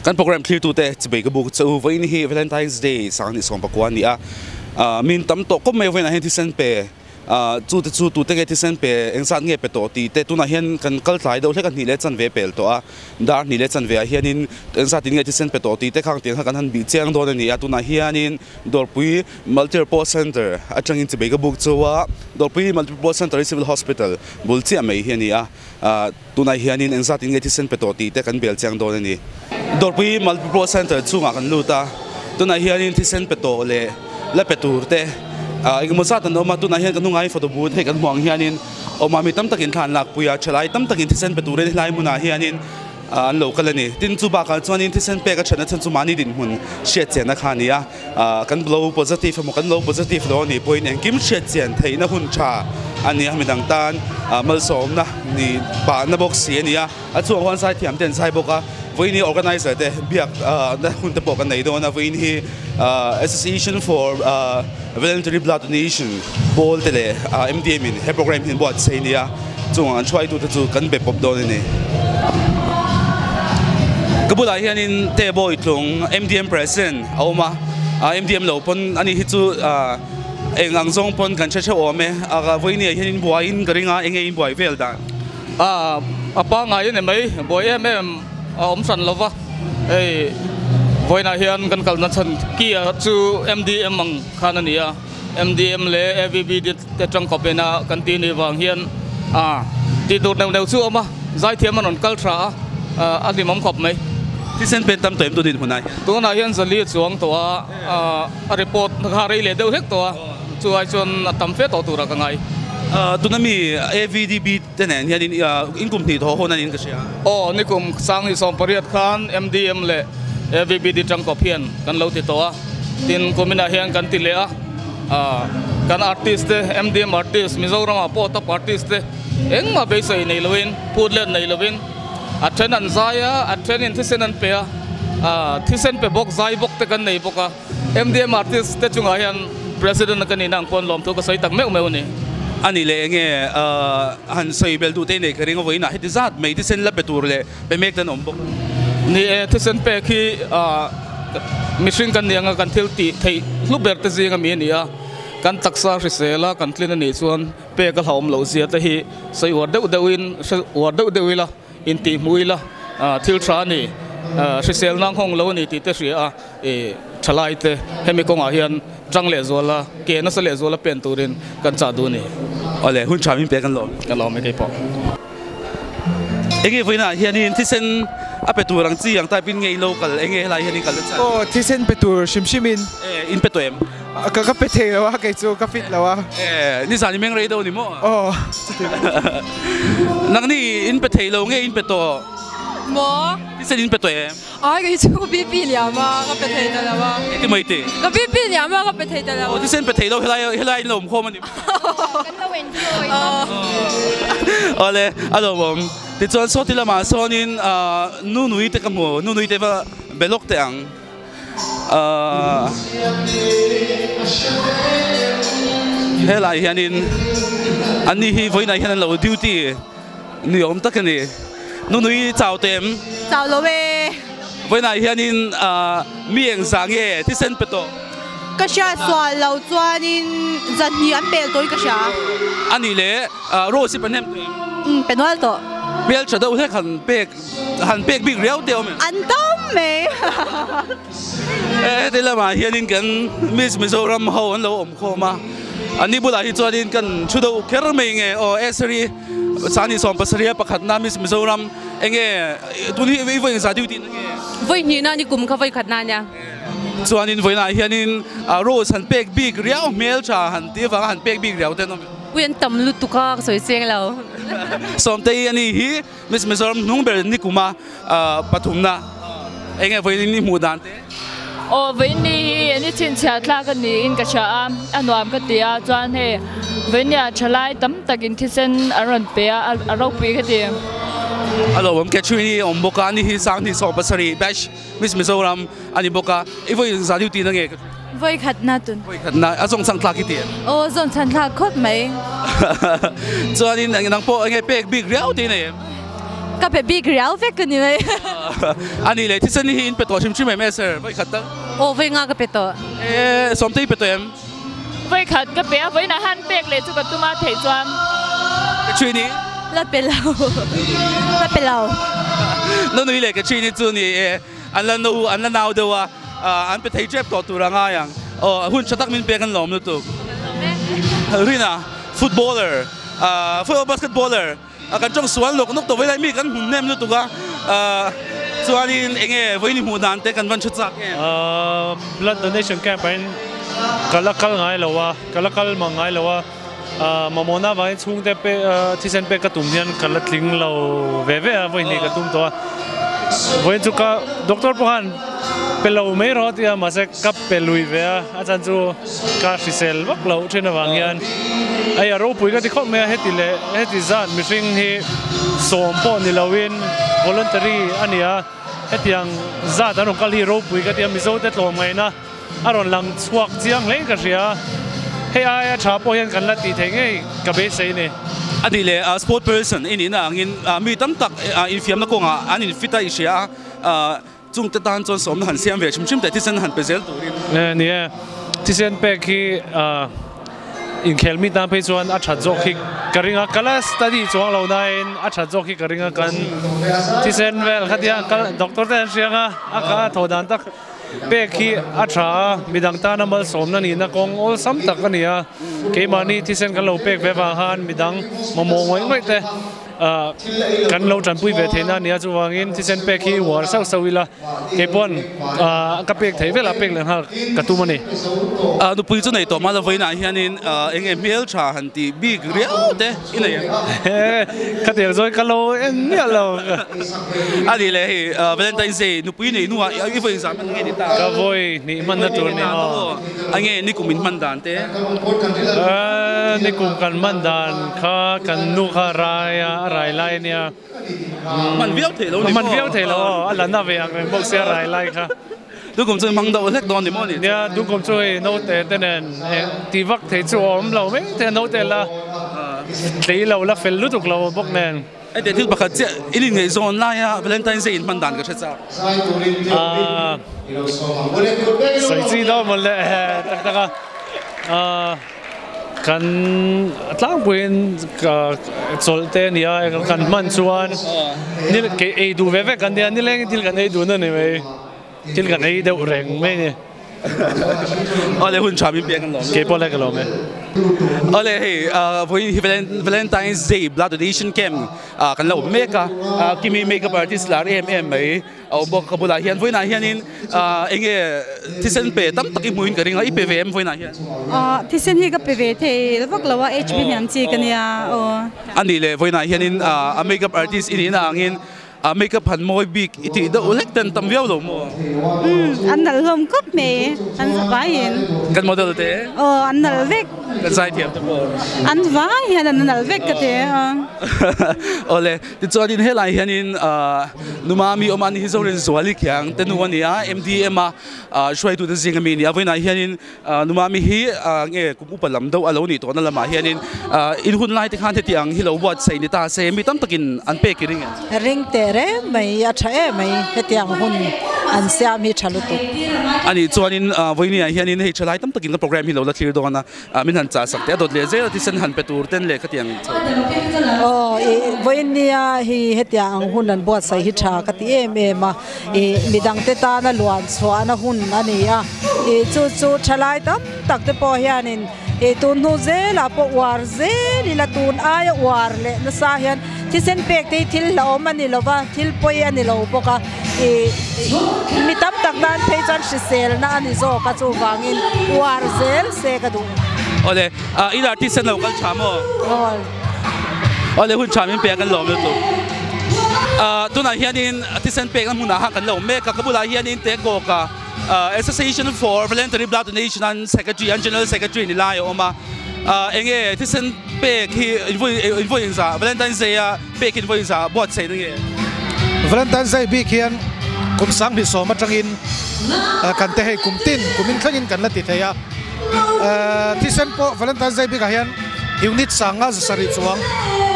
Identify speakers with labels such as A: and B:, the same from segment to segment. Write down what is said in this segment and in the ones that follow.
A: Kan program thlirtute chibei ka buk che u. Vawiin hi Valentine's Day sanghnih sawmpakua a ni a, min tam tawh kawp mai vawiinah hian thisen pe chu te chu tute nge thisen pe engzat nge pe tawh tih te tunah hian kan kal tlai deuh hlek a hnih leh chanve pel tawh a, dar hnih leh chanve ah hianin engzat in nge thisen pe tawh tih te khang tiang kha kan han bih chiang dawn a ni a, tunah hianin Dawrpui Multipurpose Centre atangin chibei ka buk chu a, Dawrpui Multipurpose Centre hi Civil Hospital bul chiah mai hi a ni a. Tunah hianin engzat in nge thisen pe tawh tih te kan bel chiang dawn a ni. Dawrpui Multipurpose Centre chungah kan lut a, tunah hianin thisen pe tawh leh la pe tur te engemaw zat an awm a, tunah hian kan hnungah hian photo booth hei kan hmuh ang hianin awm a, mi tam takin thla an lakpui a, thalai tam takin thisen pe turin helai hmunah hianin an lo kal a ni. Tin, chu bakah chuanin thisen pek a thatna chhan chu mahni dinhmun hriat chianna kha a ni a, kan lo positive emaw kan lo positive lo a nih pawhin engkim hriat chian theihna hun tha a ni a, midang tan malsawmna ni pahna bawk si a ni a, a chungah khuan zaithiam te an zai bawk a, vawiin hi organizer te biak na hun te pawh kan nei dawn a, vawiin hi Association for Voluntary Blood Donation pawl te leh MDM in he program hi an buatsaih a ni a, chungah an hruaitu te chu kan be pawp dawn a ni. Ka bulah hianin Teboy tlung MDM President a awm a, MDM lo pawn ani hi chu eng ang zawng pawn kan hre theuh awm e, vawinia hian in buaiin ka ring a, enge in buai vel dan?
B: A pangngai a ni mai, buai em em a awm hran lo va, hei vawiinah hian kan kalna chhan ki a chu MDM ang khan a ni a, MDM leh AVB te tangkawp ena kan tih nih vang hian tih tur neuh neuh chu a awm a, zaithiam an rawn kal tha a, a hlimawm khawp mai.
A: Thisen pen tam tawh em tu dinhmunah hian?
B: Tunah hian zali a chuang tawh a, a report kha rei leh deuh hlek tawh a, chu ai chuan a tam fe tawh turah ka ngai.
A: Tuna mi AVDB te nen hian in kum hnih thaw hawn a niin ka hria.
B: Aw, nikum 2018 khan MDM leh AVBD tangkawp hian kan lo ti tawh a, tin kuminah hian kan ti leh a. Kan artist te, MDM artist, Mizoramah pawh top artist te engmah beisei nei loin, phut let nei loin a then an zai a, a then in thisen an pe a, thisen pe bawk, zai bawk te kan nei bawk a. MDM artist te chungah hian President ka nihna ang pawn lawmthu ka sawi tak meuh meuh a ni.
A: A nih leh enge han sawi bel duh te nei ka ring a, vawiinah heti zat mai thisen la pe tur leh pe mek te an awm bawk a.
B: Ni e, thisen pek hi mihring kan nih anga kan thil tih theih hlu ber te zing ami a ni a, kan taksa hrisel a kan tlin a nih chuan pek a hlauhawm loh zia te hi sawi uar deuh deuhin hre uar deuh deuh ila, intih hmuh ila thil tha a ni, hrisel nang hawng lo a ni tih te hria a, thalai te hemi kawngah hian tang lehzual a, ke nasa lehzual a pen turin kan chah duh a ni.
A: Awle, hun tha min pek an lawm.
B: Ka lawm e keipawh.
A: Enge vawiinah hianin thisen a pe tur ang chi ang type in nge in lo kal enge helai hian in kal nasa?
C: Aw thisen pe tur hrim hrim in.
A: E in pe tawh em?
C: Ka ka pe thei lo a kei chu ka fit lo a.
A: E nizan i meng rei deuh ni maw?
C: Aw.
A: Nangni in pe thei lo nge in pe tawh?
D: Maw?
A: Thisen in pe tawh em?
D: Ai kei chu ka BP liam a ka pe thei ta lo a.
A: Engti mai ti?
D: Ka BP liam a ka pe thei ta lo a.
A: Aw thisen pe thei lo helai helai in lo awm khawm a ni.
D: Kan lo enjoy
A: Awle a lawmawm. Tichuan sawti lamah sawnin Nunui te ka hmu Nunui te va be lawk teh ang. Helai hianin anni hi vawiinah hian an lo duty. Ni awm tak a ni. Nunui chau te em?
D: Chau lo e.
A: Vawiinah hianin mi eng zah nge thisen pe tawh?
D: Ka hriat sual lo chuanin zahnih an pel tawhin ka hria.
A: A nih le, Rose i pe hnem tawh em?
D: Umm, pe nual tawh.
A: Hmeltha deuh hlek han pek, han pek bik riau te awm em?
D: An tam mai.
A: Heti lamah hianin kan Miss Mizoram ho an lo awm khawm a, anni bulah hi chuanin kan thu deuh kher mai nge aw Esri Sani 70 pakhatna Miss Mizoram enge tun hi i vawi engzah duty na nge?
D: Vawi hnihna ni kum kha vawi khatna ania.
A: Chuanin vawiinah hianin rose han pek bik riau hmel tha han tih avanga han pek bik riau te an awm em?
D: Ui an tam lutuk a ka sawi cheng lo.
A: Sawmtei ani hi Miss Mizoram hnung ber ni kuma pathumna enge vawiin i hmuh dan te?
E: Aw vawiin ni hi ni chhinchhiah thlak a niin ka hria a, a nuam ka ti a, chuan hei vawiin nia thalai tam takin thisen an rawn pe a, a ropui ka ti.
A: A lo awm Catherine i awm bawk a, ani hi 2017 batch Miss Mizoram a ni bawk a, i vawiin zan duty na nge ka hria?
D: Vawi khatna tun.
A: Vawi khatna, a zawng chang thlak i ti em?
D: Aw, zawng chhan thlak khawp mai.
A: Chuanin nang pawh enge pek bik riau te i nei em?
D: Ka pe bik riau vek a ni mai.
A: A nih leh thisen hi in pe tawh hrim hrim em e sir? Vawi khat tal.
D: Aw vawi nga ka pe tawh.
A: E Sawmtei pe tawh em?
E: Vawi khat ka pe a, vawiinah han pek leh chu ka tum a theih chuan.
A: Ka ṭhi ni?
D: La pe lo. La pe lo.
A: Nunui leh ka ṭhi ni chu ni e. An la no, an la nau deuh a, an pe thei ṭep tawh tur a ngai ang. Aw, hun ṭha tak min pek an lawm lutuk. Rina, footballer, football basketballer, kan ṭawng sual nawk nawk tawh vawi lai mi kan hmun hnem lutuk a, chuanin eng nge vawiin i hmuh dan te kan van hre chak em?
F: Blood donation camp ah hian ka la kal ngai lo a, ka la kal mang ngai lo a, mamawhna avangin chhungte pe thisen pek ka tum hian ka la tling lo ve ve a, vawi hnih ka tum tawh a, vawiin chu ka doctor pawh khan pe lo mai rawh a ti a, mahse ka pe lui ve a, a chhan chu ka hrisel vak loh thin avang hian hei a ropui ka ti khawp mai a, heti leh heti zat mihring hi sawm pawh ni loin voluntary a ni a, hetiang zat an rawn kal hi ropui ka ti a, Mizo te tlawm ngaihna a rawn lang chhuak chiang hlein ka hria a, hei aia tha pawh hian kan la tih theih ngei ka beisei a ni.
A: A nih leh sport person i nihna angin mi tam tak infiamna kawngah an infit a i hria a, chungte tan chuan sawmna han siam ve hrim hrim teh thisen han pe zel turin.
F: Ni e, thisen pek hi inkhel mi tan phei chuan a that zawk hi ka ring a, ka la study chuang lo nain a that zawk hi ka ring a, kan thisen vel khatia doctor te an hria ang a, a ka thawh dan tak. Pek hi a tha a, midang tana malsawmna nihna kawng awlsam tak a ni a, keimahni thisen kan lo pek ve vang khan midang mamawh ngawih ngawih te kan lo tanpui ve theihna a ni a, chuvangin thisen pek hi uar sauh sauh ila keipawn ka pek theih velah pek leh nghal ka tum a ni.
A: Nupui chu nei tawh mah la vawiinah hianin eng nge hmeltha han tih bik riau te i nei ang?
F: Khatiang zawi ka lo en miah lo.
A: A nih leh hei Valentine's Day nupui neih hnuah i vawi zah hman nge ni ta?
F: Ka vawi hnih hmanna tur ni aw.
A: A nge nikum in hman dan te?
F: Nikum kan hman dan kha kan nu kha a rai a, a rai lai a nia.
A: Hman viau theih lo ni maw?
F: Hman viau theih lo aw, a la na ve ang reng bawk sia rai lai kha.
A: Dukum chu i hmang deuh hlek dawn ni maw ni?
F: Nia, dukum chu hei naute te nen tih vak theih chu a awm lo mai thei a, naute la tlei lo la fel lutuk lo bawk nen.
A: Hetiang thil pakhat chiah in inngaihzawn laia Valentine's Day in hman dan ka hre chak.
F: Aaa sawi chi dawn maw le tak tak a aaa kan tlangpuiin ka chawlh te a ni a kan hman chuan ni kei ei duh ve vek kan nia nilengin thil kan ei dun a ni mai thil kan ei deuh reng mai a ni.
A: Awle hun tha min pek an lawm.
F: Kei pawh le ka lawm e.
A: Awle hei vawiin hi Valentine's Day blood donation camp kan lo awm mek a, Kimi makeup artist lar em em mai a awm bawk a ka bulah hian vawiinah hianin enge thisen pe tam tak i hmuhin ka ring a, i pe ve em vawiinah hian?
D: Thisen hi ka pe ve thei vak lo a, HB hniam chi ka nia aw.
A: A nih leh vawiinah hianin a makeup artist i nihna angin A makeup han mawi bik i tih deuh hlek ten tam viau lo maw?
D: Umm an nalh hlawm khawp mai an vai in.
A: Kan model te?
D: Aw an nalh vek.
A: Kan zaithiam te pawh?
D: An vai hian an nalh vek ka ti a.
A: Awle tichuanin helai hianin Numami awm a ni hi Zorinzuali khiang te nu a ni a MDM a hruaitute zinga mi a ni a vawiinah hianin Numami hi nge kum upa lam deuh a lo nih tawhna lamah hianin in hun lai te khan heti ang hi lo buatsaih ni ta se mi tam takin an pek i ring em?
G: Ring teh reng mai, a tha em mai hetiang hun an siam hi tha lutuk.
A: A nih chuanin vawinia hianin hei thalai tam takin ka program hi lo la thlir dawn a, min han chah sak teh a dawt leh zel a thisen han pe tur ten leh khatiang chho.
G: Aw i vawinia hi hetiang ang hun an buatsaih hi tha ka ti em em a. Ih midangte tana luan chhuahna hun a ni a, ih chu chu thalai tam tak te pawh hianin ih tun hnu zelah pawh uar zel ila tun aia uar leh nasa hian thisen pek te hi thil hlauhawm a ni lo va, thil pawi a ni lo bawk a, ih mi tam tak tan phei chuan hriselna a ni zawk a chuvangin uar zel se ka duh.
A: Awle, in artist an lo kal tha maw?
G: Aw.
A: Awle hun tha min pe a kan lawm lutuk. Tunah hianin thisen pekna hmunah khan kan lo awm mek a, ka bulah hianin Tekawka Association for Voluntary Blood Donation an Secretary an General Secretary ni lai a awm a, enge thisen pek hi invawi inzah Valentine's Day a pek hi invawi inzah buatsaih na nge?
H: Valentine's Day bik hian kum 2010 atangin kan te hei kum tin kum in thlengin kan la ti thei a, thisen pawh Valentine's Day bikah hian. Unit sanga zasarih chuang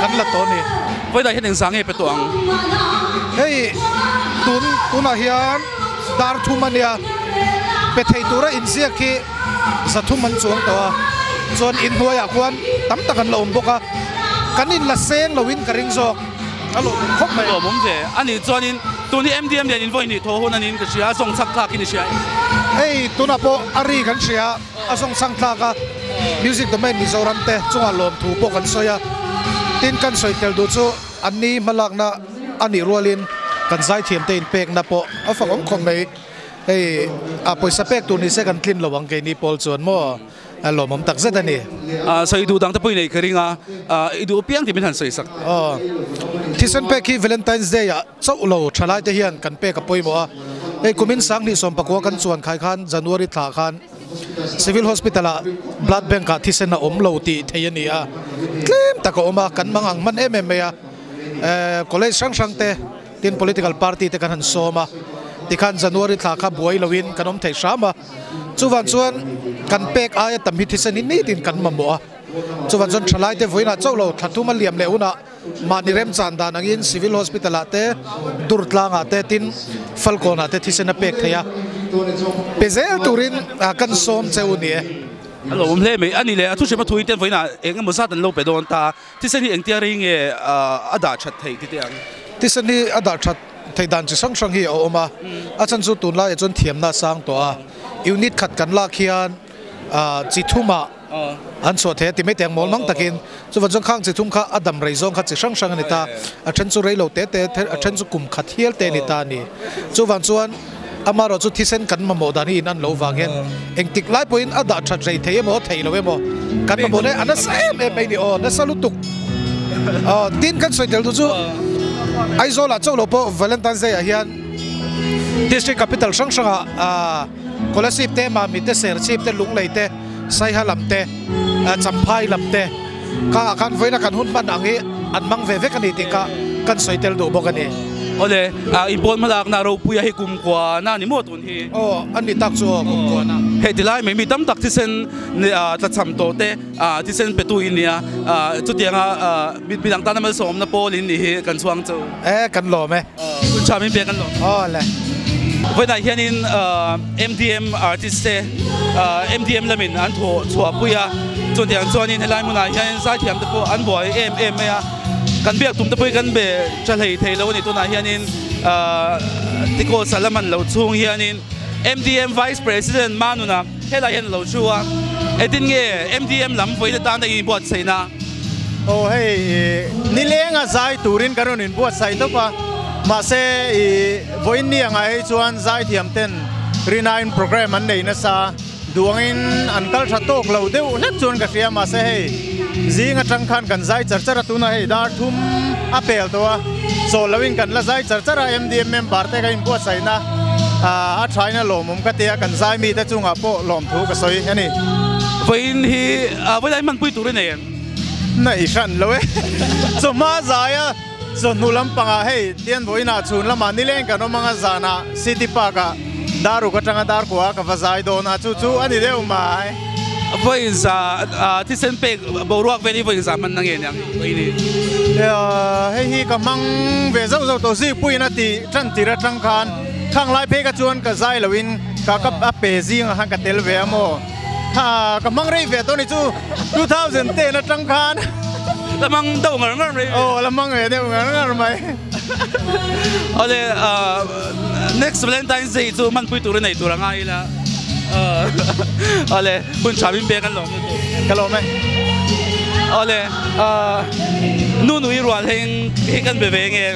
H: kan la tawh a ni.
A: Vawiinah hian engzah nge pe tawh ang?
H: Hei tun tunah hian dar thum a nia, pe thei tura inziak hi zathum an chuang tawh a, chuan inhnuaiah khuan tam tak an la awm bawk a, kan inla seng loin ka ring zawk. A lawmawm khawp mai.
A: A lawmawm ve. A nih chuanin tun hi MDM lian in vawi hnih thaw hun a niin ka hria, a zawng chak thlakin i hria em?
H: Hei tunah pawh a ri kan hria, a zawng chak thlak a, Music Domain Mizoram te chungah lawmthu pawh kan sawi a, tin kan sawi tel duh chu an ni hmalakna a nih rualin kan zaithiam te inpekna pawh a fakawm khawp mai. Hei a pawisa pek tur nise kan tlin lo ang keini pawl chuan maw? A lawmawm tak zet a ni.
A: Sawi duh dang te pawh i nei ka ring a, i duh apiang tih min han sawi sak.
H: Aw, thisen pek hi Valentine's Day ah chauh lo thalai te hian kan pek a pawimawh a. Hei kumin Sanghnih sawmpakua kan chuan khai khan January thla khan Civil Hospital ah Blood Bank ah thisen a awm lo tih theih a ni a, tlem tak a awm a, kan mang ang hman em em mai a. College hrang hrang te tin Political Party te kan han sawm a, tikhan January thla kha buai loin kan awm thei hram a. Chuvang chuan kan pek aia tam hi thisen hi nitin kan mamawh a, chuvang chuan thalaite vawiinah chauh lo thla thum a liam leh hunah mahni remchan dan angin Civil Hospital ah te, Durtlangah te tin Falkawnah te thisen a pek theih a, pe zel turin kan sawm cheu ni e.
A: A lo awm hle mai. A ni leh a thuhrim a thuin ten vawiinah eng emaw zat an lo pe dawn ta. Thisen hi engtia rei nge a dah that theih tite ang?
H: Thisen hi a dah that. Thei dan chi hrang hrang hi a awm a, a chhan chu tunlaiah chuan thiamna a sang tawh a, unit khat kan lak hian chi thumah an chhuah thei a ti mai teh ang mawl mang takin, chuvang chuan khang chi thum kha a dam rei zawng kha chi hrang hrang a ni ta, a then chu rei lo te te, a then chu kum khat hial te a ni ta a ni. Chuvang chuan amaherawh chu thisen kan mamawh dan hi in an loh vang hian engtik lai pawhin a dah that rei thei emaw thei lo emaw kan mamawh na hi a nasa em em mai a ni aw, nasa lutuk. Tin kan sawi tel tu chu Aizawl ah chauh lo pawh Valentine's Day ah hian District Capital hrang hrang ah Kolasib te, Mamit te, Serchhip te, Lunglei te, Saiha lam te, Champhai lam te kha ah khan vawiin a kan hun hman ang hi an hmang ve vek a ni tih kha kan sawi tel duh bawk a ni.
A: Awle, inpawn hmalakna ropuia hi kumkuana a ni maw tun hi?
H: Aw, a ni tak chu aw, kumkuana.
A: Hei tilai mai mi tam tak thisen tlachham tawh te Thisen petu i nia, chutianga midang tana malsawmna pawl in nih hi kan chhuang chu.
H: E, kan lawm e.
A: Hun tha min pek an lawm.
H: Aw le.
A: Vawiinah hianin MDM artist te MDM lamin an thawh chhuahpui a, chutiang chuanin helai hmunah hianin zaithiam te pawh an buai em em mai a, kan biak tum te pawh hi kan be tha hlei thei lo a ni. Tunah hianin Tikaw Salaman lo chhung hianin MDM Vice President Manuna, Helai hian a lo thu a, engtin nge MDM lam vawiin atan a inbuatsaihna?
I: Aw hei nileng a zai turin kan rawn inbuatsaih tawp a, mahse i vawiin ni angah hei chuan zaithiam ten rinain program an nei nasa, duangin an kal tha tawk lo deuh hlek chuan ka hria, mahse hei zing atang khan kan zai char char a, tunah hei dar thum a pel tawh a, chawl loin kan la zai char char a, MDM member te kan inbuatsaihna a thain a lawmawm ka tia, kan zai mite chungah pawh lawmthu ka sawi a ni.
A: Vawiin hi vawiin hmanpui tur i nei em?
I: Nei hran lo e. Chawhma zaia chawhnu lampangah hei tian vawiinah chhun lamah nileng kan awm anga zanah City Park ah daruk atanga darkua ka va zai dawn a, chu chu a ni deuh mai.
A: Vawiin za thisen pek boruak vel hi vawiin za hman na nge niang vawiin hi?
I: Hei hi ka hmang ve zauh zauh tawh zikpuiin a tih tan tir atang khan khang lai phei kha chuan ka zai loin ka ka a pe zingah khan ka tel ve a maw kha ka hmang rei ve tawh ni chu 2010 atang khan
A: la hmang deuh ngar ngar mai
I: aw la hmang ve deuh ngar ngar mai.
A: Awle next Valentine's Day chu hmanpui tur i nei tur a ngai ila awle hun tha min pek an lawm lutuk.
I: Ka lawm e.
A: Awle nu nui rual heng hi kan be ve nge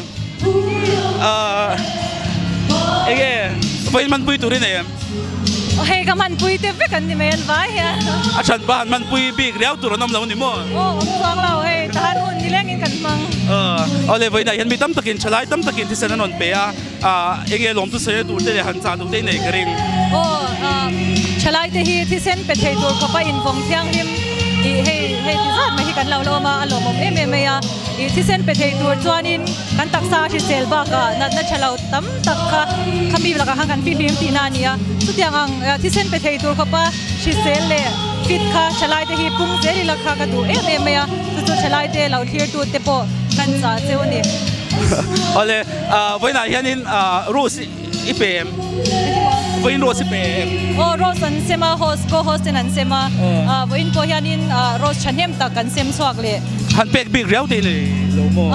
A: enge vawiin hmanpui tur i nei em?
J: Hei ka hmanpui te vek an ni mai an vai hian.
A: A than pa han hmanpui bik riau tur an awm lo ni maw?
J: Aw awm chuang lo hei tahan hun nilengin kan hmang.
A: Awle vawiinah hian mi tam takin thalai tam takin thisen an rawn pe a, enge lawm chu sawi tur te leh han chah duh te i nei ka ring.
J: Aw thalai te hi thisen pe thei tur khawpa invawng thianghlim tih hei hei ti zat mai hi kan lo la awm a, a lawmawm em em mai a. Ih thisen pe thei tur chuanin kan taksa a hrisel bakah natna tha lo tam tak kha khami lakah khan kan fihlim tihna a ni a. Chutiang ang thisen pe thei tur khawpa hrisel leh fit kha thalai te hi pung zel ila kha ka duh em em mai a, chu chu thalai te lo thlir tu te pawh kan chah cheu a ni.
A: Awle, vawiinah hianin rose i pe em? Vawiin rose i pe em?
J: Aw, rose an sem a, host, co-host ten an sem a, vawiin pawh hianin rose thahnem tak kan sem chhuak leh.
A: Han pek bik riau te i nei lo maw?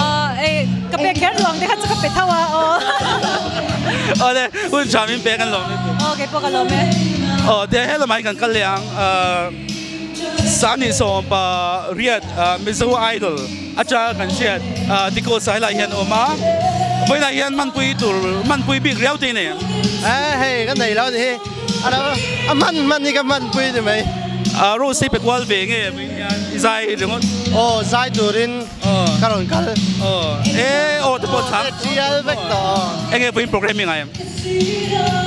J: Ei, ka pek kher duh ang te kha chu ka pe tho a, aw.
A: Awle, hun tha min pek an lawm e.
J: Aw, kei pawh ka lawm e.
A: Aw, tia helamah hian kan kal leh ang. Sani sawmpa riat Mizo Idol atanga kan hriat Tiko Sailai hian a awm a, vawiinah hian hmanpui tur hmanpui bik riau te nei ang.
K: E hei ka nei lo ni hi a lo a hman hman hi ka hmanpui ni mai.
A: Rose hi pe kual ve nge vawiin hian i zai ringawt?
K: Aw zai turin ka rawn kal.
A: Aw e aw te pawh chang.
K: Aw tial vek tawh aw.
A: Enge vawiin programme i ngai em?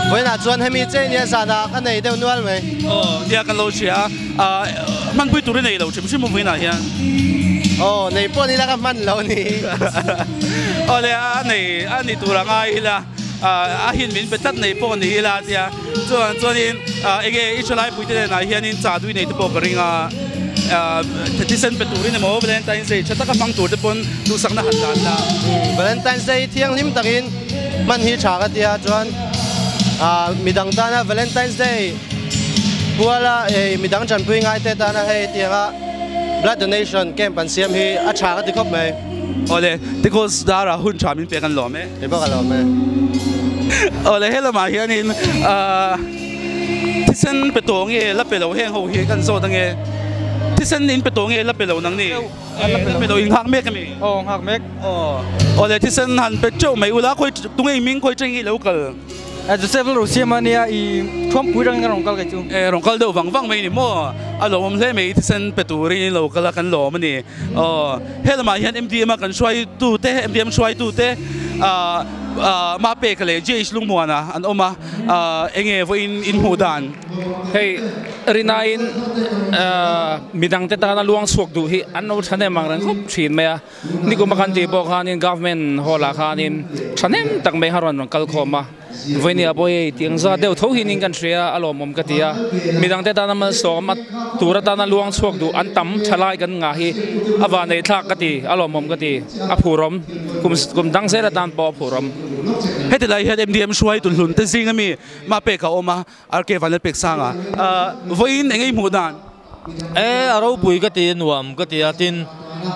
K: Vawiinah chuan hemi che nia zanah ka nei deuh nual mai.
A: Aw, nia kan lo hria a, hmanpui tur i nei lo hrim hrim awm vawiinah hian.
K: Aw, nei pawh nila ka hman lo ni.
A: Aw le, a nei a ni tur a ngai ila, a hin min pe tlat nei pawh ni ila tia. Chuan chuanin enge i thalaipui te nenah hianin cha dui nei te pawh ka ring a, thisen pe turin emaw Valentine's Day tha taka hmang tur te pawn duhsakna han dan la.
K: Valentine's Day thianghlim takin hman hi tha ka tia chuan midang tana Valentine's Day puala ei midang tanpui ngai te tana hei tianga blood donation camp an siam hi a tha ka ti khawp mai.
A: Awle, Tikos dara hun tha min pek an lawm e.
K: Kei bawk a lawm e.
A: Awle, he lamah hianin thisen pe tawh nge la pe lo heng ho hi kan zawt ange. Thisen in pe tawh nge la pe lo nang ni? La pe lo in nghak mek a mi?
C: Aw nghak mek.
A: Aw awle thisen han pe teuh mai ula khawi tunge i hming khawi teng i lo kal?
C: Joseph Lalrosiama ania i thuampui rangin a rawn kal kei chu.
A: E rawn kal deuh vang vang mai ni maw? A lawmawm hle mai thisen pe turin i lo kal a kan lawm a ni. Aw he lamah hian MDM a kan hruaitu te MDM hruaitu te Mapeka leh JH Lungmuana an awm a enge vawiin in hmuh dan?
B: Hei Rinain midangte tana luang chhuak duh hi an lo thahnem ang reng khawp thin mai a, nikum a kan tih pawh khanin government hall ah khanin thahnem tak mai kha rawn rawn kal khawm a, vawinia pawh hei tiang zat deuh tho hinin kan hria a lawmawm ka ti a, midangte tana malsawm a tur atana luang chhuak duh an tam thalai kan ngah hi a vanei thlak ka ti, a lawmawm ka ti, a phurawm kum kum dang zel atan pawh a phurawm.
A: Heti lai hian MDM hruaitu hlun te zing ami Mapek a awm a, RK Vanlalpek Sanga, Vawiin eng ei hmuh dan?
L: E, a ropui ka ti, a nuam ka ti a, tin,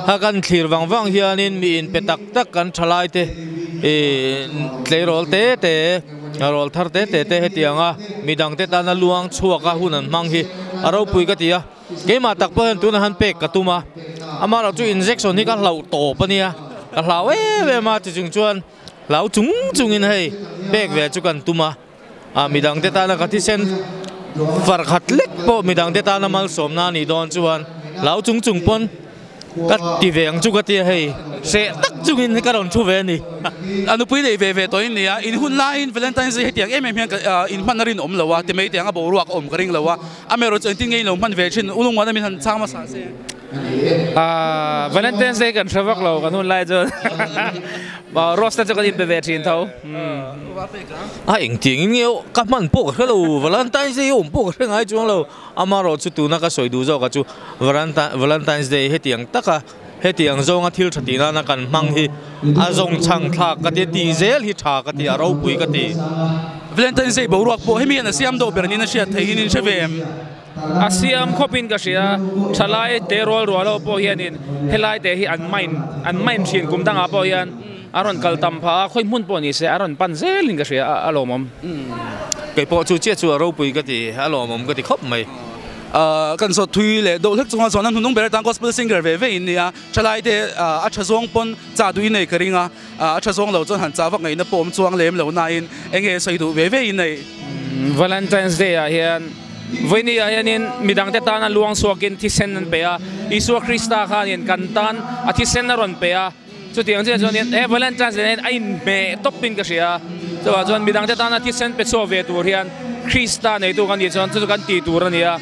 L: ha kan thlir vang vang hianin mi inpe tak tak kan thalai te, i tleirawl te te, rawl thar te te te hetianga midangte tana luang chhuak a hun an hmang hi a ropui ka ti a, keimah tak pawh hian tunah han pek ka tum a, amaherawhchu chu injection hi ka hlauh tawp a nia, ka hlau em em a, tichung chuan hlau chung chungin hei pek ve chu kan tum a. A midangte tana ka thisen far khat lek pawh midangte tana malsawmna a nih dawn chuan hlau chung chung pawn ka ti ve ang chu ka tia hei hreh tak chungin ka rawn thu ve a ni.
A: A nupui nei ve ve tawh in nia, in hun laiin Valentine's Day hetiang em em hian in hman a rinawm lo a, ti mai tiang a boruak a awm ka ring lo a, amaherawh chu engtin nge in lo hman ve thin, Ulungmuan a min han chhang hmasa se.
B: Valentine's Day kan hre vak lo kan hun lai chuan Rose te chu kan inpe ve thin tho.
L: A engtiang in nge ka hman pawh ka hre lo Valentine's Day awm pawh ka hre ngai chuang lo amaherawh chu tuna ka sawi duh zawk ah chu Valentine's Day hetiang taka hetiang zawnga thil tha tih nana kan hmang hi a zawng chhang thlak ka ti tih zel hi tha ka ti a ropui ka ti.
A: Valentine's Day boruak pawh hemi hian a siam deuh ber niin a hriat theihin in hre ve em?
B: A siam khawpin ka hria, thalai te rual rual ho pawh hianin helai te hi an main an main thin kum dangah pawh hian a rawn kal tam phah a, khawi hmun pawh ni se a rawn pan zelin ka hria a lawmawm.
L: Kei pawh chu chiah chu a ropui ka ti, a lawmawm ka ti khawp mai.
A: Kan zawt thui leh deuh hlek chunga chuan a hnuhnung ber atan gospel singer ve ve in nia, thalai te a tha zawng pawn chah duh in nei ka ring a, a tha zawng lo chuan han chah vak ngaihna pawh awm chuang lem lo nain enge sawi duh ve ve in nei.
B: Valentine's Day ah hian Vawiini ah hianin midangte tana luang chhuakin thisen an pe a, Isua Krista khanin kan tan a thisen a rawn pe a, chutiang chiah chuanin he Valentine's Day hian a inhmeh tawpin ka hria a, chuvang chuan midangte tana thisen pe chhuak ve tur hian Krista neitu kan nih chuan chu chu kan tih tur a ni a,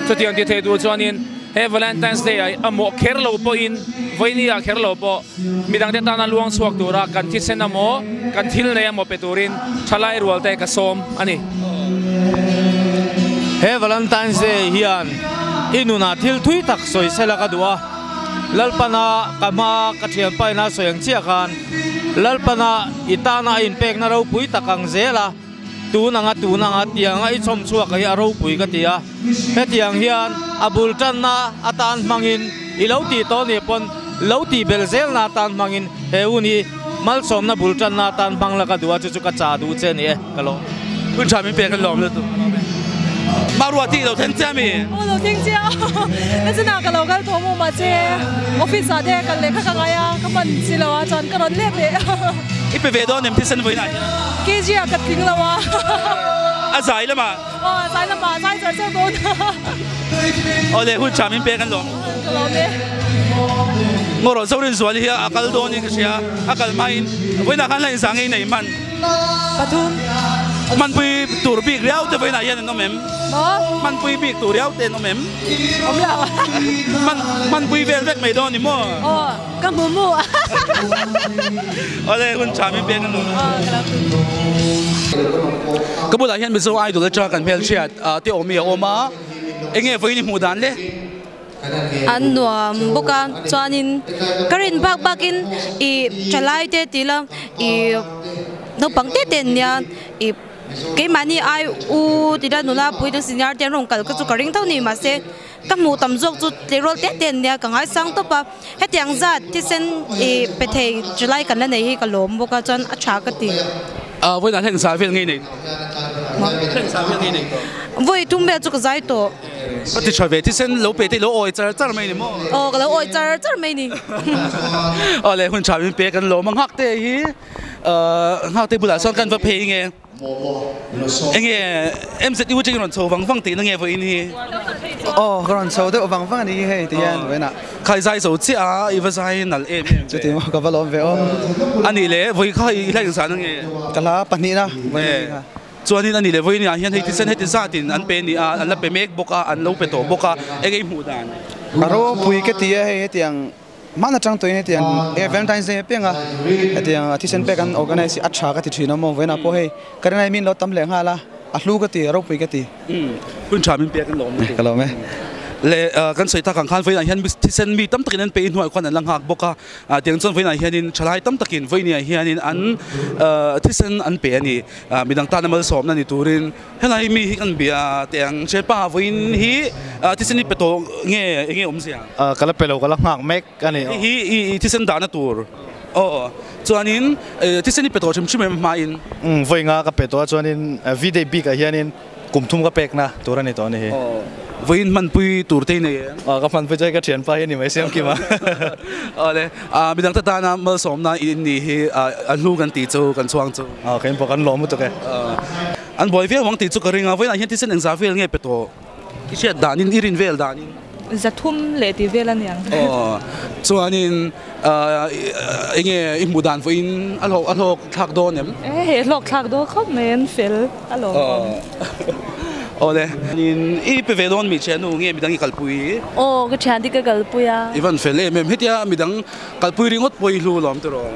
B: chutiang ti thei tur chuanin he Valentine's Day ah a mawh kher lo pawhin vawiini ah kher lo pawh midangte tana luang chhuak tura kan thisen emaw kan thil nei emaw pe turin thalai rual te ka sawm a ni.
L: He Valentine's Day hian I nunah thil thui tak sawi sela ka duh a, Lalpana ka hma ka thianpa ina sawi ang chiah khan Lalpana i tana a inpekna ropui tak ang zel a, tun anga tun anga tianga i chhawm chhuak hi a ropui ka ti a, hetiang hian a bul tanna atan hmangin i lo tih tawh nih pawn lo tih belh zelna atan hmangin he hun hi malsawmna bul tanna atan hmang la ka duh a, chu chu ka chah duh che a ni e, ka lawm.
A: Hun tha min pek an lawm lutuk. Marua tih lo thleng chiah mi?
J: Aw lo thleng chiah a, chunah ka lo kal tawh maw mahse office ah te kal leh kha ka ngai a, ka hman si lo a chuan ka rawn lek leh.
A: I pe ve dawn em thisen vawiinah hian?
J: KG ah ka tling lo a.
A: A zai lamah?
J: Aw a zai lamah, a zai char char dawn.
A: Aw le hun tha min pek an lawm.
J: Ka lawm e.
A: Ngaw rawh Zorinzuali hi a kal dawn in ka hria, a kal hmain vawiinah khan la inzah ngei nei hman.
J: Pathum.
A: Hmanpui tur bik riau te vawiinah hian an awm em?
J: Maw?
A: Hmanpui bik tur riau te an awm em?
J: Awm lo.
A: Hman hmanpui vel vek mai dawn ni maw?
J: Aw, ka hmu mu.
A: Awle, hun tha min pek a nuam.
J: Aw, ka lo hmu.
A: Ka bulah hian Mizo Idol atanga kan hmelhriat te awm hi a awm a, enge vawiin i hmuh dan le?
D: An nuam bawk a chuanin ka rin bak bakin ih thalai te tih la ih naupang te te an nia ih keimahni ai u tih la nula pui te senior te an rawn kal kha chu ka ring tho ni mahse ka hmuh tam zawk chu tleirawl te te an nia ka ngaisang tawp a hetiang zat thisen ih pe thei thalai kan la nei hi ka lawm bawk a chuan a tha ka ti.
A: Vawiinah hian zai vel ngei nei tawh. Zai vel ngei nei tawh.
D: Vawi tum vel chu ka zai tawh.
A: Ka ti tha ve thisen lo pe te i lo awi char char mai ni maw?
D: Aw ka lo awi char char mai ni.
A: Aw le hun tha min pe kan lawm a nghak te hi nghak te bulah chuan kan va phei nge enge MZU atangin rawn chho vang vang tihna nge vawiin hi?
C: Aw ka rawn chho deuh vang vang a ni hi hei ti hian vawiinah.
A: Khai zai zo chiah a i va zai nalh em em ve.
C: Chuti maw ka va lawm ve aw.
A: Anih le vawi kha i hla engzah na nge?
C: Ka hla pahnihna vawiin kha.
A: Chuanin a ni leh vawiin ah hian hei thisen heti zatin an pe ni a, an la pe mek bawk a, an lo pe tawh bawk a, eng ei hmuh dan?
C: A ropui ka ti a, hei hetiang hman atang tawhin hetiang e Valentine's Day apiang a, hetiang thisen pek an organize hi a tha ka ti thin a maw, vawiin ah pawh hei ka rinai min lo tam leh nghal a, a hlu ka ti, a ropui ka ti.
A: Hun tha min pek an lawm
C: ka lawm e.
A: Le kan sawi tak ang khan vawiin ah hian thisen mi tam takin an pe hnuaiah khuan an la nghak bawk a, tiang chuan vawiin ah hianin thalai tam takin vawiin ah hianin an thisen an pe a ni. Midang tana malsawmna ni turin helai mi hi kan bia teh ang Thianpa vawiin hi thisen hi pe tawh nge enge awmzia?
I: Ka la pe lo ka la nghak mek a ni.
A: Hei hi i thisen dahna tur aw chuanin thisen hi pe tawh hrim hrim em hmain?
I: Umm vawi nga ka pe tawh a chuanin V-day bik ah hianin Kum thum ka pekna tur a ni tawh a ni hi.
A: Aw, vawiin hmanpui tur te i nei em?
I: Aw, ka hmanpui chu hei ka thianpa hi a ni mai siam kim a.
A: Aw le, midang te tana malsawmna i ni hi a hlu kan tih chu kan chhuang chu.
I: Aw, kein pawh kan lawm lutuk e.
A: An buai viau ang tih chu ka ring a, vawiinah hian thisen engzah vel nge pe tawh? I hriat danin, i rin vel danin.
M: Zathum leh tih vel a ni ang.
A: Aw, chuanin enge i hmuh dan vawiin a hlawk a hlawk thlak dawn em?
M: E he hlawk thlak dawn khawp mai an fel a lawm awm.
A: Aw le, i pe ve dawn mi thiannu nge midang i kalpui?
E: Aw ka thian te ka kalpui a.
A: I van fel em em, hetia midang kalpui ringawt pawh i hlu lawm tiraw?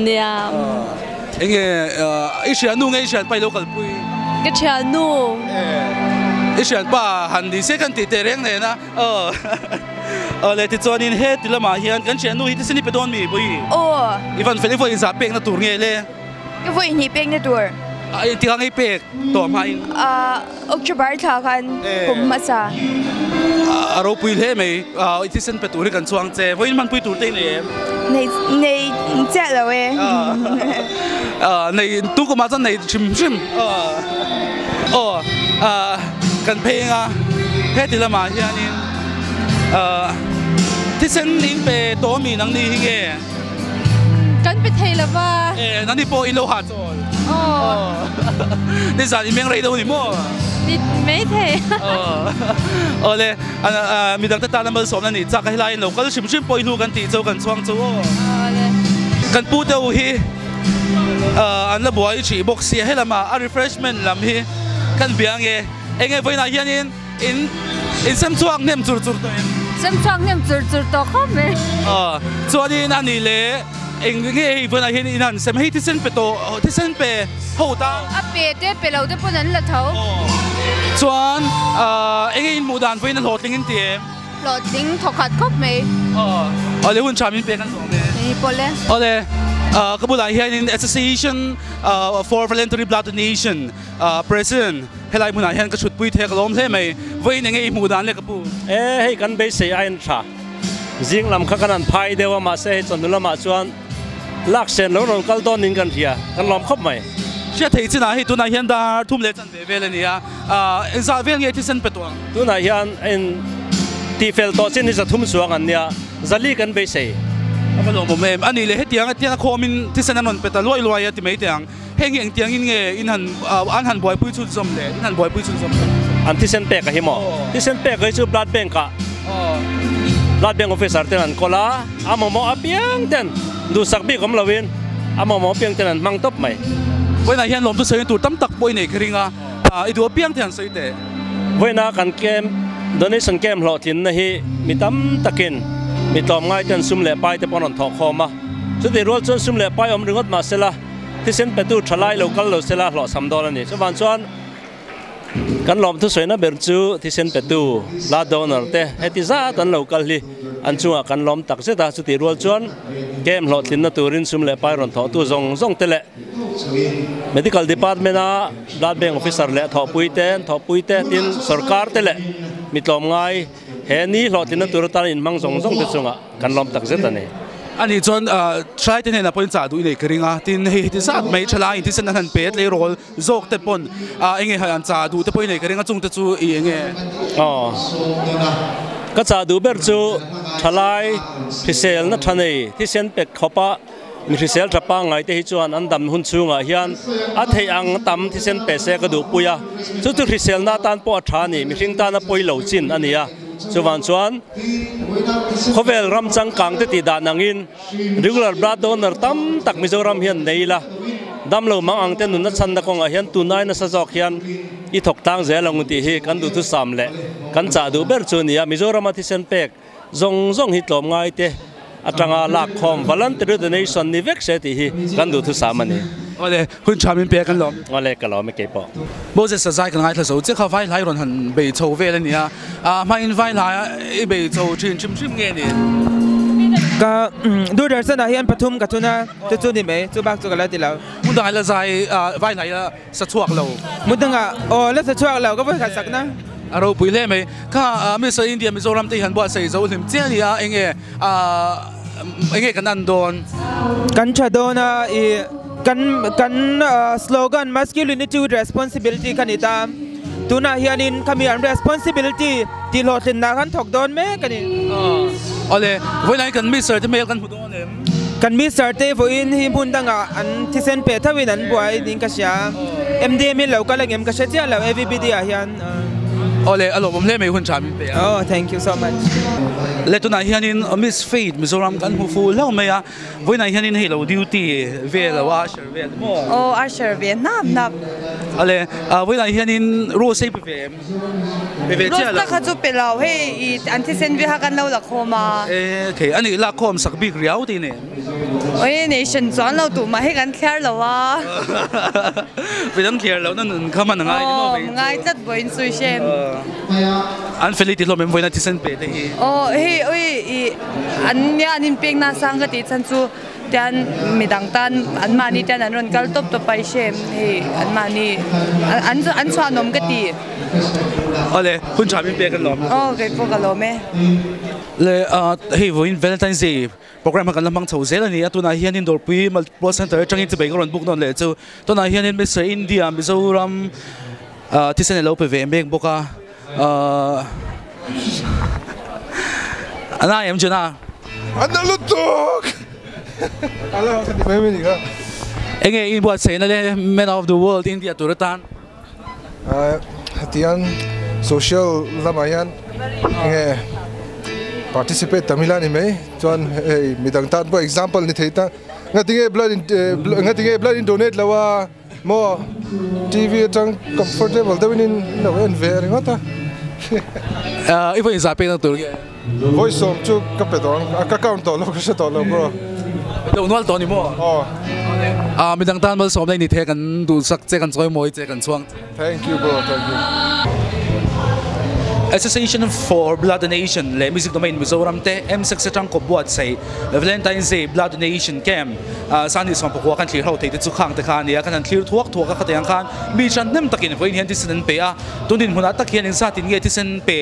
E: Nia.
A: Enge i thiannu nge i thianpa i lo kalpui?
E: Ka thiannu.
A: I thianpa han ni se kan tih teh reng nen a. Aw. Aw le tichuanin he ti lamah hian kan thiannu hi thisen i pe dawn mi Bawihi?
N: Aw.
A: I van fel i vawiin zah pekna tur nge le?
N: Ka vawiin hnih pekna tur.
A: A engtik ang i pek tawh hmain?
N: October thla khan kum hmasa.
A: A ropui hle mai. I thisen pe tur hi kan chuang che. Vawiin hmanpui tur te i nei em?
N: Nei nei chiah lo e.
A: Nei tu kumah chuan nei hrim hrim. Aw kan phei anga heti lamah hianin thisen in pe tawh ami nang ni hi nge?
E: Kan pe thei lo va.
A: E, nani pawh in lo ha chawl.
E: Aw.
A: Nizan i meng rei deuh ni maw?
E: Ni mai thei.
A: Aw. Aw le, midang te tana malsawmna nih chak a helai in lo kal hrim hrim pawh i hnu kan tih chu kan chhuang chu aw.
E: Aw le.
A: Kan pu te u hi an la buai hrih bawk sia helama a refreshment lam hi kan bia nge enge vawiinah hianin In in sem chhuak hnem chur chur tawh em?
E: Sem chhuak hnem chur chur tawh khawp mai.
A: Aw, chuanin a nih leh eng nge hei vawiinah hian in han sem hei thisen pe tawh thisen pe ho ta.
E: A pe te pe lo te pawn an la tho.
A: Aw, Chuan enge in hmuh dan vawiin a hlawhtling in ti em?
O: Hlawhtling thawkhat khawp mai.
A: Awle hun tha min pek an lawm e.
O: Ni pawh le.
A: Awle ka bulah hianin Association for Voluntary Blood Donation President helai hmunah hian ka chhutpui thei a ka lawm hle mai. Vawiin enge i hmuh dan le ka pu?
P: E hei kan beisei aiin tha. Zing lam kha kan han phai deuh a mahse hei chawhnu lamah chuan lak sen lo rawn kal dawn in kan hria kan lawm khawp mai.
A: Hriat theih chinah hei tunah hian dar thum leh chan ve vel a ni a, engzah vel nge thisen pe tawh ang?
P: Tunah hian a in tihfel tawh chin hi zathum chuang an nia, zali kan beisei.
A: A va lawmawm em? A nih leh hetiang atiang a khawmin thisen an rawn pe ta luai luai a ti mai teh ang. Heng hi engtiangin nge in han an han buaipui chhunzawm le? In han buaipui chhunzawm le?
P: An thisen pek a hi maw? Thisen pek hi chu blood bank ah blood bank officer ten an kawl a, a mamawh apiang ten duhsak bik awm loin a mamawh apiang ten an hmang tawp mai.
A: Vawiinah hian lawmtu sawi tur tam tak pawh i nei kha ring a, i duh apiang te han sawi teh.
P: Vawiinah kan camp donation camp hlawhtlinna hi mi tam takin mi tlawmngai ten sum leh pai te pawh an rawn thawh khawm a, chutih rual chuan sum leh pai awm ringawt mah sela, Thisen petu tha lai lo kal lo sela hlawhchham dawn a ni. Chuvang chuan kan lawmthu sawina ber chu thisen petu blood donor te heti zat an lo kal hi an chungah kan lawm tak zet a. Chutih rual chuan camp hlawhtlinna turin sum leh pai rawn thawhtu zawng zawng te leh Medical Department a Blood Bank Officer leh thawhpui te, thawhpui te tin sorkar te leh mi tlawmngai he ni hlawhtlinna tur atan inhmang zawng zawng te chungah Kan lawm tak zet a ni.
A: Ani chuan thalai te hnenah pawhin chah duh i nei ka ring a, tin hei heti zat mai thalai in thisen an han pe tleirawl zawk te pawn enge han chah duh te pawh i nei ka ring a, chung te chu i enge?
P: Aw, ka chah duh ber chu thalai hriselna tha nei thisen pe khawpa mi hrisel tha pangngai te hi chuan an dam hun chhungah hian a theih ang tam thisen pe se ka duhpui a, chu chu hriselna atan pawh a tha a ni, mihring tana pawi lo chin a ni a. Chuvang chuan khawvel ram changkang te tih dan angin regular blood donor tam tak Mizoram hian nei ila, damlo mang ang te nunna chhanna kawngah hian tunai nasa zawk hian i thawk tlang zel ang tih hi kan duhthusam leh kan chah duh ber chu a ni a. Mizorama thisen pek zawng zawng hi tlawmngai te atanga lak khawm voluntary donation ni vek se tih hi kan duhthusam a ni.
A: Awle, hun tha min pek an lawm.
P: Awle, ka lawm e keipawh.
A: Moses a zai ka ngaithla zo che kha vai hlai rawn han bei chho vel a ni a, a hmain vai hlai i bei chho thin hrim hrim nge ni?
Q: Ka Doordarshan ah hian pathum ka thun a, chu chu ni mai, chu bak chu ka la ti lo.
A: Hmun dangah la zai vai hlai la sa chhuak lo.
Q: Hmun dangah aw la sa chhuak lo ka vawi khat sakna.
A: A ropui hle mai. Kha Mister India Mizoram te hi han buatsaih zo hlim chiah a ni a, enge enge kan an dawn?
Q: Kan tha dawn a, i kan kan slogan masculinity with responsibility kha ni ta. Tunah hianin khami an responsibility tih hlawhtlinna khan thawk dawn mek a ni.
A: Awle, vawiin kan Mister te hmel kan hmu dawn em?
Q: Kan Mister te vawiin hi hmun dangah an thisen peh thauhin an buai niin ka hria. MDM hi lo kal angem ka hre chiah lo AVBD ah hian.
A: Awle, a lawmawm hle mai hun tha min pe a.
Q: Oh, thank you so much.
A: Le tunah hianin Miss Faith Mizoram kan hmu fu hlauh mai a, vawiinah hianin hei lo duty ve lo a usher vel maw?
R: Aw, usher ve hnap hnap.
A: Awle, vawiinah hianin rose hei pe ve em? Pe ve chiah
R: lo. Rose te kha chu pe lo, hei i an thisen ve kha kan lo la khawm a.
A: E, thei a nih lak khawm sak bik riau tih nen.
R: Oi nation chuan lo tuh mah hi kan thliar lo a.
A: Midang thliar loh na nun kha hman a ngai ni maw
R: vei chu. Ngai tlat vawiin chu i hrem.
A: An fel i ti hlawm em vawiin a thisen pe te hi.
R: Aw hei oi i an nia an inpek na sang ka tih chhan chu tian midang tan an mahni tian an rawn kal tawp tawp a i hrem hei an mahni an an chhuanawm ka ti.
A: Awle hun tha min pek an lawm.
R: Aw keipawh ka lawm e.
A: Le hei vawiin Valentine's Day Program kha kan la hmang chho zel a ni a, tunah hianin Dawrpui Multipurpose Centre atangin chubei ka rawn book nawn leh chu. Tunah hianin Mister India Mizoram thisen a lo pe ve mek bawk a, a nai em Jonah?
S: A na lutuk! A la ka ti mai mai ni kha.
A: Enge i inbuatsaihna le Man of the World India tur atan?
S: Hetiang social lamah hian enge participate tam ila ni mai chuan hei midang tan pawh example ni thei ta ngatinge blood in ngatinge blood in donate lo a maw T_V atang comfortable deuhin in lo en ve ringawt a.
A: I vawi inzah pek na tur nge?
S: Vawi sawm chu ka pe tawh ang ka count tawh lo ka hre tawh lo bro.
A: Deuh nual tawh a ni maw?
S: Aw.
A: Ah midang tan malsawmna i ni thei a kan duhsak che kan chawimawi che kan chhuang che.
S: Thank you bro, thank you.
A: Association for Blood Donation leh Music Domain Mizoram te MSEC atang kawp buatsaih Valentine's Day Blood Donation Camp Sangni sawmpakua kan thlir ho thei te chu khang te kha a ni a, kan han thlir thuak thuak a khatiang khan mi hran hnem takin vawiin hian thisen an pe a, tun dinhmunah tak hian engzatin nge thisen pe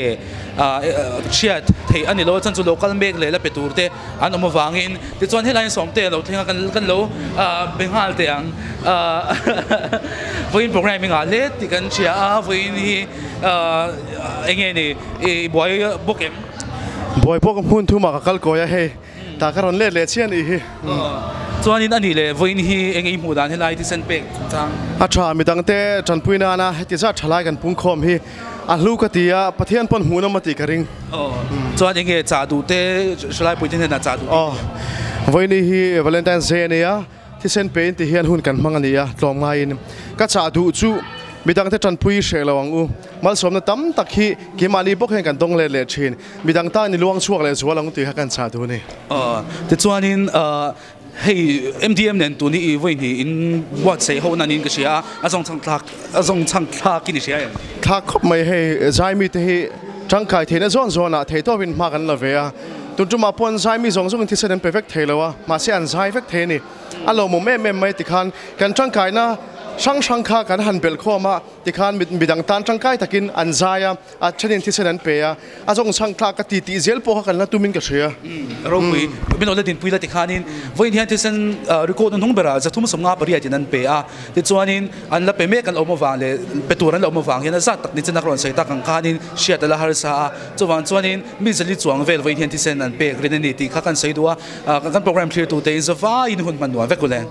A: hriat theih a ni lo a, chuan chu lo kal mek leh la pe tur te an awm avangin tichuan helai in sawmte a lo thleng a kan kan lo be nghal teh ang vawiin programme hi ngah hle tih kan hria a vawiin hi eng nge ni i buai bawk em?
T: Buai bawk hmun thumah ka kal kawi a hei tah ka rawn let leh chiah a nih hi.
A: Chuanin a nih leh vawiin hi eng nge i hmuh dan helai thisen pek chungchang?
T: A tha midangte tanpui nana heti zat thalai kan pungkhawm hi A hlu ka ti a, Pathian pawn hmuh nawm a tih ka ring.
A: Aw, chuan eng nge chah duh te, hralai puite hnenah chah duh te?
T: Aw, vawiini hi Valentine's Day a ni a, thisen pe in ti hian hun kan hmang a ni a, tlawm ngaiin. Ka chah duh chu midangte tanpui hreh lo ang u. Malsawmna tam tak hi keimahni bawk hian kan dawng let leh thin. Midang tan i luang chhuak leh zual ang tih kha kan chah duh a ni.
A: Aw, tichuanin Hei MDM nen tun hi i vawi hnih in buatsaih ho nan in ka hria a, a zawng chhang thlak a zawng chhang thlak in i hria em?
T: Thlak khawp mai hei Zaimi te hi tangkai theihna zawn zawn ah thei tawp in hma kan la ve a, tun tumah pawh an Zaimi zawng zawng in thisen an pe vek thei lo a, mahse an zai vek thei a ni. A lawmawm em em mai tikhan kan tangkaina hrang hrang kha kan han belh khawm a, tikhan midang tan tangkai takin an zai a, A thenin thisen an pe a, a zawng chhang thlak ka ti tih zel pawh kha kan la tumin ka hria.
A: Ropui, min awle dinpui la tikhanin vawiin hian thisen record hnung berah 358 in an pe a, tichuanin an la pe mek an awm avang leh pe tur an la awm avang hian a zat tak ni chen a rawn sawi tak ang khanin hriat a la harsa a, chuvang chuanin mi zali chuang vel vawiin hian thisen an pek rin a ni tih kha kan sawi duh a, kan program thlir tute in zavaiin hun hman nuam vek u le.